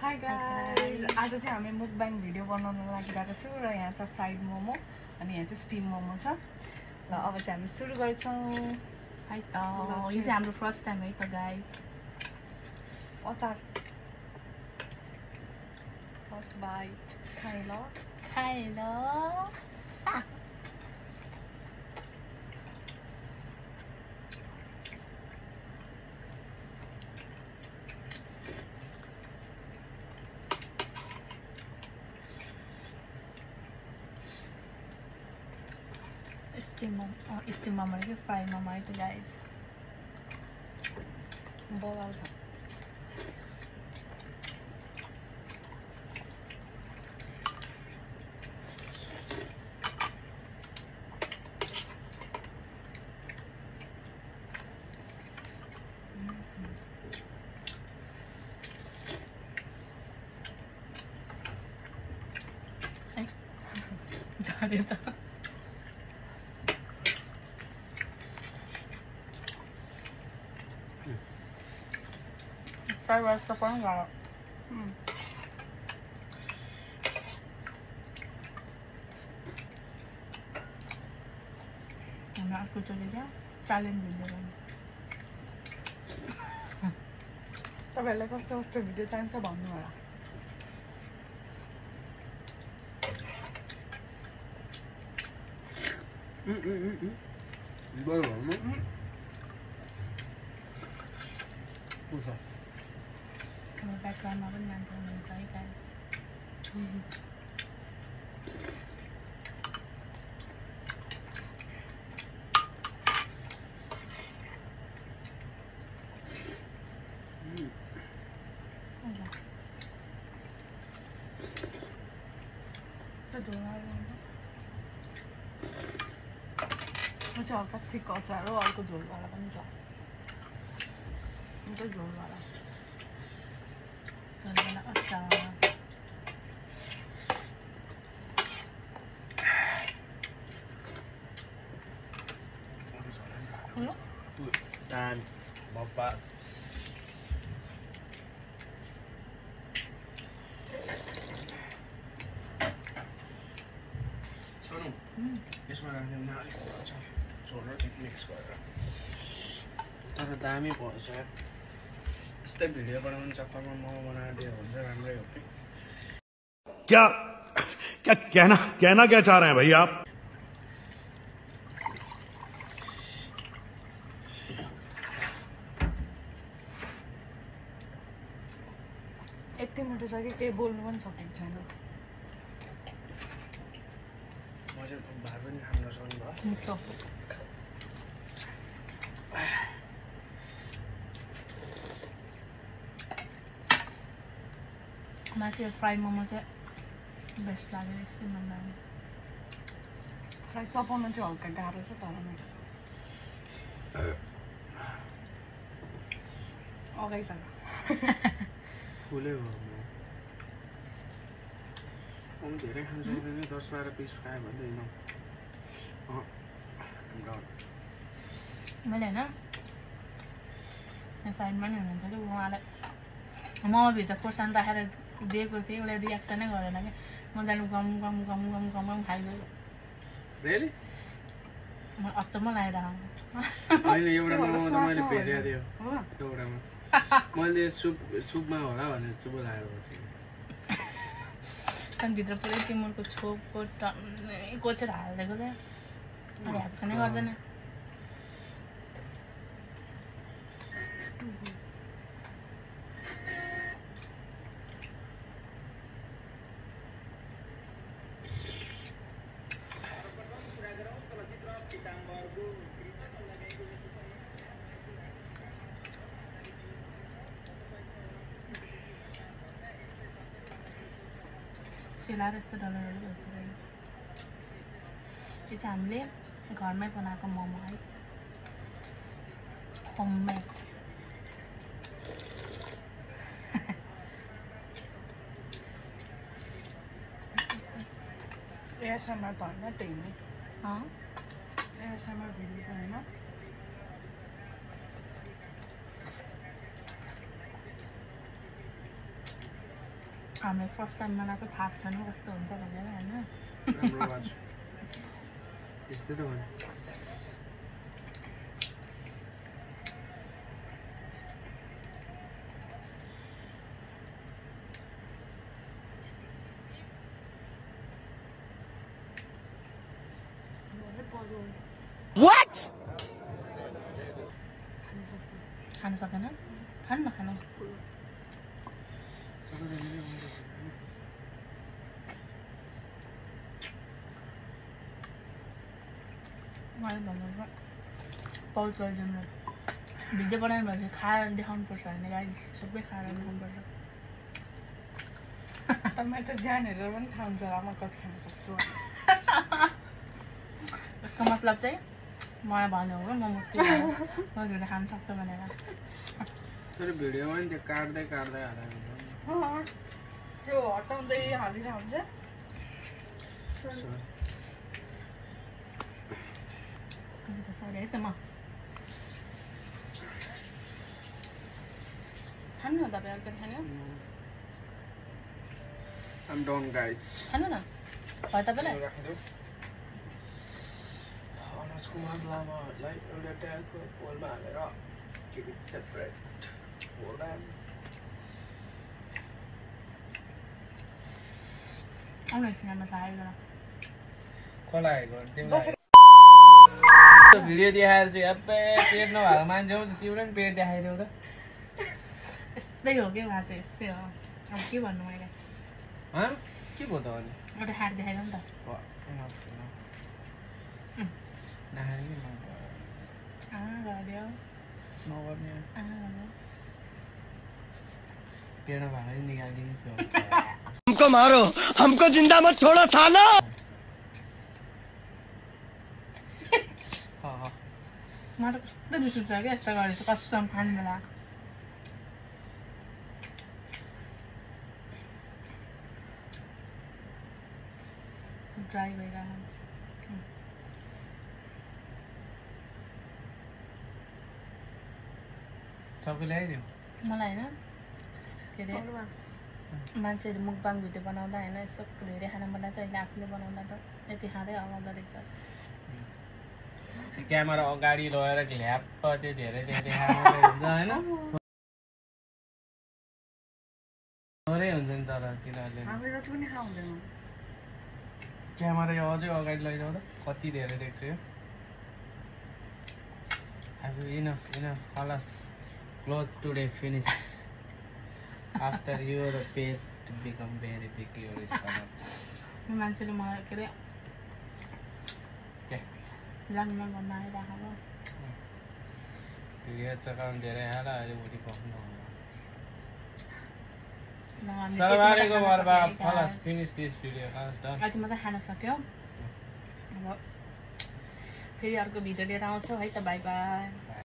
Hi guys, आज चाहिँ हामी मुकबाङ भिडियो बनाउन लागिरहेको छु र यहाँ छ फ्राइड मोमो अनि यहाँ चाहिँ स्टिम मोमो छ र अब चाहिँ हामी सुरु गर्छौँ। है त यो चाहिँ हाम्रो फर्स्ट टाइम है त गाइज। अचार फर्स्ट बाइट खाए ल स्टिम मोमो कि फ्राई मोमो है त गाइज। बवाल छ। झरे त फ्राई राइस त पनि गाह्रो। हाम्रो अर्कोचोटि क्या च्यालेन्ज भिडियो गर्नु। तपाईँहरूलाई कस्तो कस्तो भिडियो चाहिन्छ भन्नु होला। ब्याकग्राउन्डमा पनि मान्छे हुनुहुन्छ है गाइस। म चाहिँ हल्का ठिक अचार हो, अर्को झोलवाला पनि छ। म चाहिँ झोलवाला अचार Dan Bapak Sono यसमा राख्ने अलिक पर्छ झोल र मिक्स गरेर तर दामी पर्छ। यस्तै भिडियो बनाउनु चक्करमा मोमो बनाइदियो भने चाहिँ राम्रै हो कि। क्या क्या कहना क्या चाह रहे हैं भाई आप? यति मिठो छ कि केही बोल्नु पनि सकेको छैन। म चाहिँ भात पनि खान नसक्नु भयो। मिठो मलाई चाहिँ फ्राई मोमो चाहिँ बेस्ट लाग्यो। स्टिम मोमो फ्राई चपाउन चाहिँ हल्का गाह्रो छ तर मिठो छ। अगाइसक्यो फुलै हो म धेरै खान सक्दैन। 10-12 पिस खायो भने होइन। मैले होइन यहाँ साइडमा नि हुनुहुन्छ कि उहाँलाई मोमोभित्र खोर्सानी राखेर दिएको थिएँ, उसले रियाक्सनै गरेन क्या। मजाले गम गम गम गम गम गम खाइदियो। रियली म अचम्म लागेर अहिले एउटा मोमो त मैले भेटेको थियो एउटामा। मैले सुपमा होला भनेर चुप लागेर बसेँ। त्यहाँदेखि भित्र पुरै टिमुरको छोपको टन्नै कोचेर हालिदिएको थियो। रियाक्सनै गर्दैन। सेलाएर यस्तो डलरहरू गर्छ। यो चाहिँ हामीले घरमै बनाएको मोमो है, होममेड। एएसएमआर त होइन, त्यही नै एएसएमआर भिडियो त होइन। हामी फर्स्ट टाइम बनाएको थाहा छैन कस्तो हुन्छ भनेर होइन राम्रो भएको छ त्यस्तै त भने What? खान सकेन खानु न खानु मलाई भन्नुहुन्छ पौज गरिदिनु भिडियो बनाउनु भने खाएर देखाउनुपर्छ भने गाडी सबै खाएर देखाउनुपर्छ तपाईँ त ज्यान हेरेर पनि खानुहुन्छ होला म कति खान सक्छु यसको मतलब चाहिँ मलाई भन्यो हो म मुक्ति खान सक्छु भनेर तर भिडियोमा नि त्यो काट्दै काट्दै हालेको हुन्छ त्यो हटाउँदै हालिरह हुन्छ सरी है त म खानु न तपाईँ अलिकति खानु I'm done guys खानु न भयो तपाईँलाई Honors Kumar Lamaहरूलाई एउटा ट्यागको पोलमा हालेर keep it separate for them आउनु सिनेमा साइडबाट कसलाई आएको तिमीलाई भिडियो देखाएर चाहिँ अब्बे पेट नभएको मान्छे आउँछ तिम्रो पनि पेट देखाइदेऊ त यस्तै हो कि उहाँ चाहिँ यस्तै हो अब के भन्नु मैले के भयो त अनि एउटा हात देखाइदिउँ नि त गरिदियो नगर्ने गरिदियो पेट नभएको निकालिदिन्छु हमको मारो हमको जिंदा मत छोड़ो सालो मलाई त कस्तो रिस उठ्छ क्या यस्तो गरेको कसम खाने बेला ड्राई भइरहेको सबै ल्याइदिउँ मलाई होइन के अरे मान्छेहरू मुखबाङ भिडियो बनाउँदा होइन यसो धेरै खाना बनाउँछ अहिले आफूले बनाउँदा त यति खाँदै अगाउँदो रहेछ क्यामेरा अगाडि लगेर ल्याप्प त्यो धेरै देखाएको हुन्छ होइन थोरै हुन्छ नि तर तिनीहरूले हामीले जति पनि खाउँदैन क्यामेरा यो अझै अगाडि लैजाउँदा कति धेरै देख्छु यो अब इनफ खलास close today finish after your page to become very big your stomach मान्छेले मलाई के अरे के लग्न गर्न आइरहेको भिडियो चकाउनु धेरै हाल अहिले भोलि पक्नु हामी सर्वालेको बर्बाद खलास फिनिस दिस भिडियो अति मात्रै खान सक्यो अब फेरि अर्को भिडियो लिएर आउँछौँ है त बाई बाई